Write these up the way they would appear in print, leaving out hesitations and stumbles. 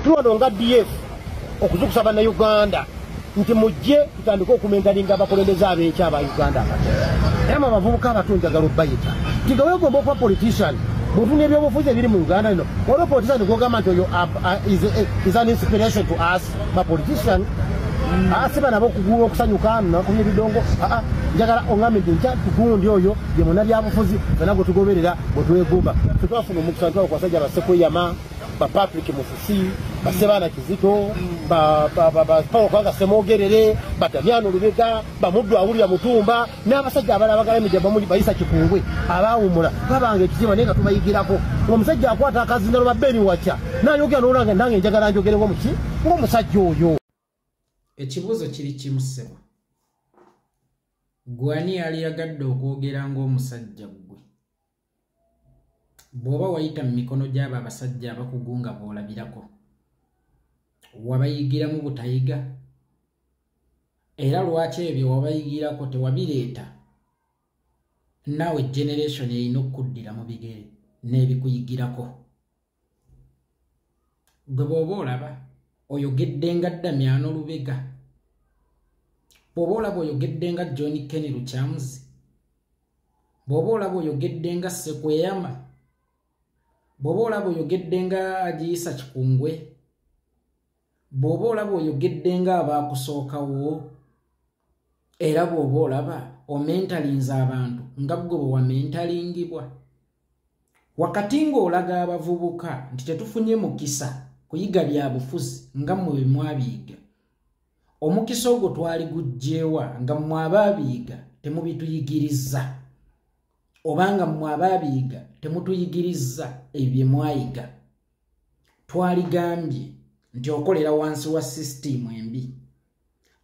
Tuli wano nga DF okuzukusa Bannayuganda nti mujje tutandike okumentoringa abakulembeze ab'enkya aba Uganda abato. Era mu abavubuka abato njagala obbayita nti nga weegomba okuba politician, bw'otunula ebyobufuzi ebiri mu Uganda lino, waliwo politician gw'ogamba nti oyo is an inspiration to us ba politician? Si bano ab'okugula okusanyuka nakubya ebidongo. Aa, njagala oŋŋambe nti nkya tugundi oyo ye munnabyabufuzi fena gwe tugoberera, bwe twegomba. Ffe twafuna omukisa ntwala ku basajja ba Ssekweyama, ba Patrick Musisi, ba Sebaana Kizito, ba Paul Kwanga Ssemwogerere, ba Damiano Lubega, ba Muddu Awulira Mutumba n'abasajja abalala abagalamidde bamuli bayisa Kikungwe abaawumula babanga ekitiibwa, naye nga tubayigirako. Omusajja akwata akazindalo ba Beni Wacha n'ayogera n'olanga, nange njagala njogere ng'omuki, ng'omusajja oyo. Ekibuuzo kiri kimu, ssebo. Gwe ani yali yagadde okwogera ng'omusajja ggwe bw'oba wayita mu mikono gy'abo abasajja abakugu nga bw'olabirako wabayigiramu butayiga? Era lwaki ebyo wabayigirako tewabireeta naawe generation erina okuddira mu bigere n'ebikuyigirako? Gwe bw'oba olaba oyogedde nga Damiano Lubega, bw'oba olaba oyogedde nga John Ken Lukyamuzi, bw'oba olaba oyogedde nga Sekweyama, bw'oba olaba oyogedde nga Agiyisa Kikungwe, bw'oba olaba oyogedde nga abaakusookawo, era bw'oba olaba omentorinze abantu nga ggwe bwe wamentoringibwa, wakati ng'olaga abavubuka nti tetufunye mukisa kuyiga bya bufuzi nga mmwe bwe mwabiyiga, omukisa ogwo twali guggyewa nga mmwe abaabiyiga temubituyigiriza, obanga mmwe abaabiyiga temutuyigiriza ebyo bye mwayiga? Twaligambye nti okolera wansi wa sisitimu embi.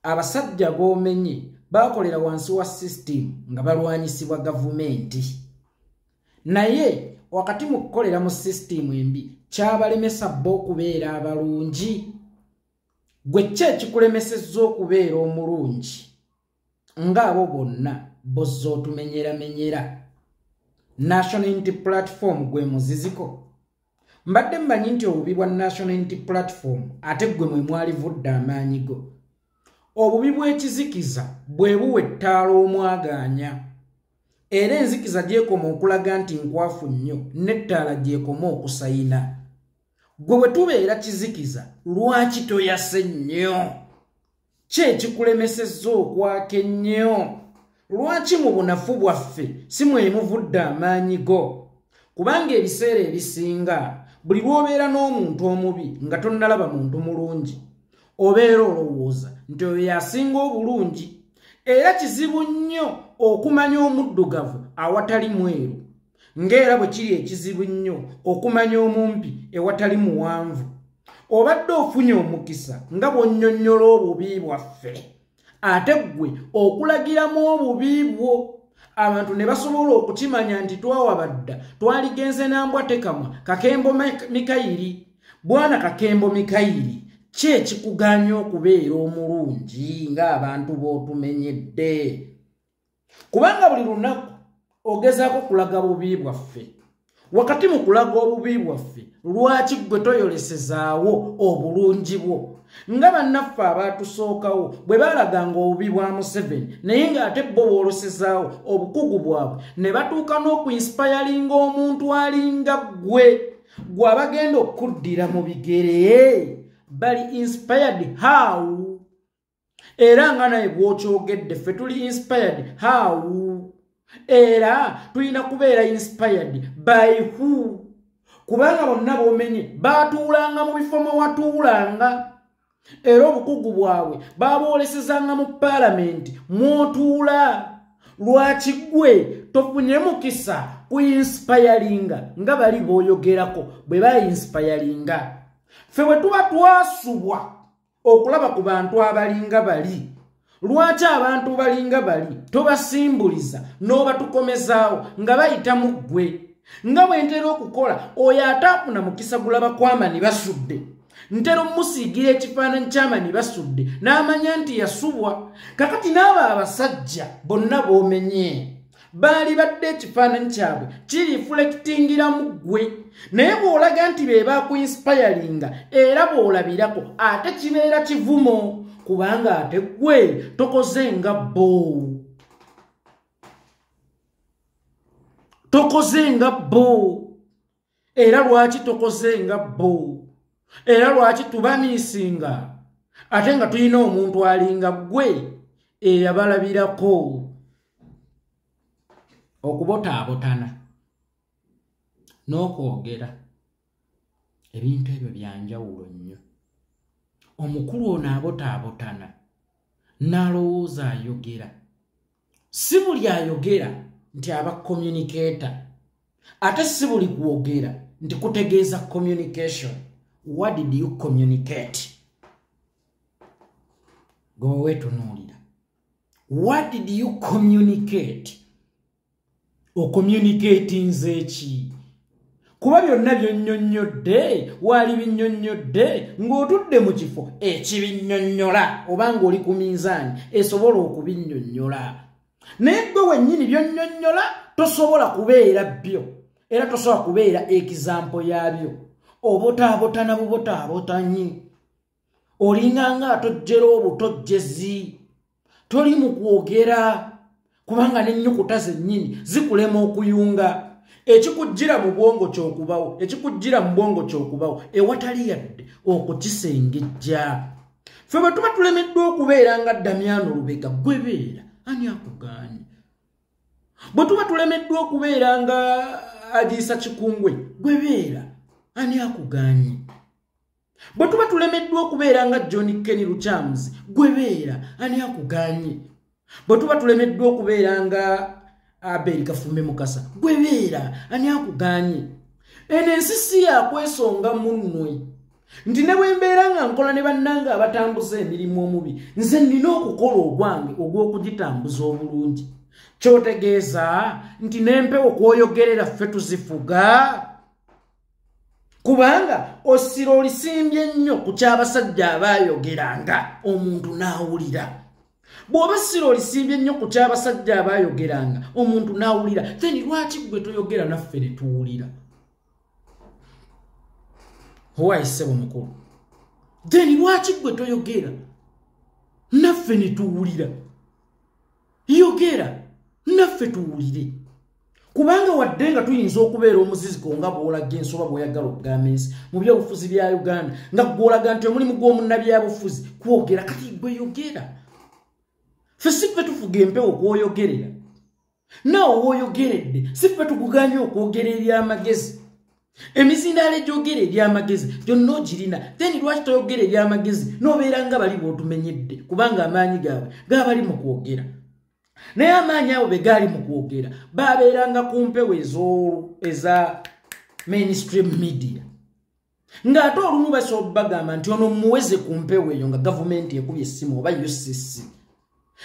Abasajja b'omenye baakolera wansi wa sisitimu nga balwanyisibwa gavumenti, naye wakati mu kukolera mu sisitimu embi kyabalemesa bo okubeera abalungi. Gwe ki ekikulemesezza okubeera omulungi ng'abo bonna bozza otumenyeramenyera? National Unity Platform gwe muziziko. Mbadde mmanyi nti obubi bwa National Unity Platform ate ggwe mwe mwalivudde amaanyi go. Obubi bw'ekizikiza bwe buwa ettaala omwagaanya, era enzikiza gyekoma okulaga nti nkwafu nnyo n'ettaala gyekoma okusayina. Gwe bwe tubeera kizikiza, lwaki toyase nnyo? Ki ekikulemesezza okwaka ennyo? Lwaki mu bunafu bwaffe si mwe muvudde amaanyi go? Kubanga ebiseera ebisinga buli lw'obeera n'omuntu omubi nga tonnalaba muntu mulungi, obeera olowooza nti oyo yasinga obulungi. Era kizibu nnyo okumanya omuddugavu awatali mweru, ng'era bwe kiri ekizibu nnyo okumanya omumpi ewatali muwanvu. Obadde ofunye omukisa nga bw'onnyonnyola obubi bwaffe, ate ggwe okulagiramu obubi bwo abantu ne basobola okukimanya nti twawabadda twaligenze nambwa tekamwa. Kakembo Mikayiri, bwana Kakembo Mikayiri, ki ekikuganya okubeera omulungi ng'abantu b'otumenyedde? Kubanga buli lunaku ogezaako kulaga bubi bwaffe. Wakati mu kulaga obubi bwaffe, lwaki ggwe toyolesezaawo obulungi bwo nga bannaffe abaatusookawo bwe baalaganga obubi bwa Museveni, naye ng'ate bo boolosezaawo obukugu bwabwe ne batuuka n'okuinspiringa omuntu alinga ggwe? Gwe abagenda okuddira mu bigere bali inspired how? Era nga naye bw'okyogedde, ffe tuli inspired how? Era tulina kubeera inspired by who? Kubanga bonna b'omenye baatuulanga mu bifo mwe watuulanga, era obukugu bwabwe baboolesezanga mu paalamenti mw'otuula. Lwaki ggwe tofunye mukisa kuinspiringa nga bali b'oyogerako bwe bainspiringa? Ffe bwe tuba twasubwa okulaba ku bantu abalinga bali, lwaki abantu balinga bali tobasimbuliza n'obatukomezaawo nga bayita mu ggwe, nga bwe ntera okukola? Oyo ataafuna mukisa gulaba kwamani basudde, ntera omusiigira ekifaananyi kyamani basudde n'amanya nti yasubwa. Kakati n'abo abasajja bonna b'omenye, Baali badde ekifaananyi kyabwe kiriflectingira mu ggwe, naye bw'olaga nti be bakuinspiringa era bw'olabirako ate kibeera kivumo, kubanga ate ggwe tokoze nga bo. Tokoze nga bo. Era lwaki tokoze nga bo? Era lwaki tubamiisinga ate nga tulina omuntu alinga ggwe eyabalabirako? Okubotaabotana n'okwogera ebintu ebyo byanjawulo nnyo. Omukulu ono abotaabotana n'alowooza ayogera. Si buli ayogera nti aba communicator, ate si buli kwogera nti kutegeeza communication. What did you communicate? Gwe weetunuulira. What did you communicate? Ocommunicatinze ki? Kuba byonna byonnyonnyodde, waali binnyonnyodde ng'otudde mu kifo ekibinnyonnyola oba ng'oli ku minzaani esobola okubinnyonnyola. Naye ggwe wennyini byonnyonnyola tosobola kubeera byo, era tosobola kubeera ekizampo yaabyo. Obotaabotana bubotaabotanyi, olinganga atojjera obutojjezi, toli mu kwogera kubanga n'ennyukuta zennyini zikulema okuyunga. Ekikujjira mu bwongo ky'okubawo, ekikujjira mu bwongo ky'okubawo ewatali yadde okukisengejja. Ffe bwe tuba tulemeddwa okubeera nga Damiano Lubega, ggwe beera, ani akugaanye? Bwe tuba tulemeddwa okubeera nga Agiisa Kikungwe, ggwe beera, ani akugaanye? Bwe tuba tulemeddwa okubeera nga John Kenny Lukyamuzi, ggwe beera, ani akugaanye? Bwe tuba tulemeddwa okubeera nga Abel Kafumbe Mukasa, ggwe beera, ani akugaanye? Eno ensi si yakwesonga munnwe nti ne bwe mbeera nga nkola ne bannange abatambuza emirimu omubi, nze nnina okukola ogwange ogw'okugitambuza obulungi. Kyotegeeza nti n'empewo kw'oyogerera ffe tuzifuga, kubanga osira olisimbye nnyo ku ky'abasajja abaayogeranga omuntu n'awulira. Bw'oba sira olisimbye nnyo ku ky'abasajja abaayogeranga omuntu n'awulira, then lwaki ggwe toyogera naffe ne tuwulira? Owaayi ssebo mukulu, then lwaki ggwe toyogera naffe ne tuwulira? Yogera naffe tuwulire, kubanga wadde nga tuyinza okubeera omuziziko nga bw'olaga ensi oba bw'oyagala okugamba ensi mu byobufuzi bya Uganda, nga gw'olaga nti omulimu gw'omunnabyabufuzi kwogera, kati ggwe yogera. Ffe si ffe tufuga empewo kw'oyogerera, naawe w'oyogeredde si ffe tukuganye okwogera ebyamagezi. Emizindaalo egyogera ebyamagezi gyonna ogirina, then lwaki toyogera ebyamagezi n'obeera nga bali b'otumenyedde? Kubanga amaanyi gaabwe gaabali mu kwogera, naye amaanyi abo be gaali mu kwogera baabeeranga ku mpewo eza mainstream media, ng'ate olumu basobola bagamba nti ono muweze ku mpewo eyo nga gavumenti ekubye essimu oba UCC.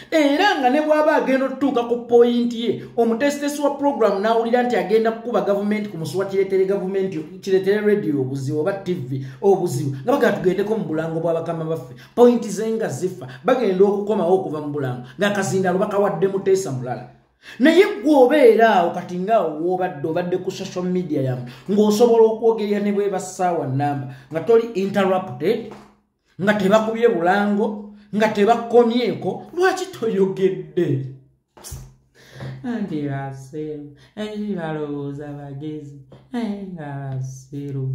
Era nga ne bw'aba agenda otutuuka ku poyinti ye, omutesitesi wa puroguramu n'awulira nti agenda kukuba gavumenti ku musuwa kireetere gavumenti, kireetere rediyo obuzibu oba TV obuzibu, nga bagala tugendeko mu bulango bw'abakama baffe, poyinti ze nga zifa, bagenda okukomawo okuva mu bulango ng'akazindaalo bakawadde muteesa mulala. Naye ggwe obeera awo kati nga w'obadde obadde ku social media yamu ng'osobola okwogerera ne bweba ssaawa nnamba nga toli interrupted, nga tebakubye bulango, nga tebakomyeko, lwaki toyogedde? Anti basiru, anti balowooza bagezi, nga basiru.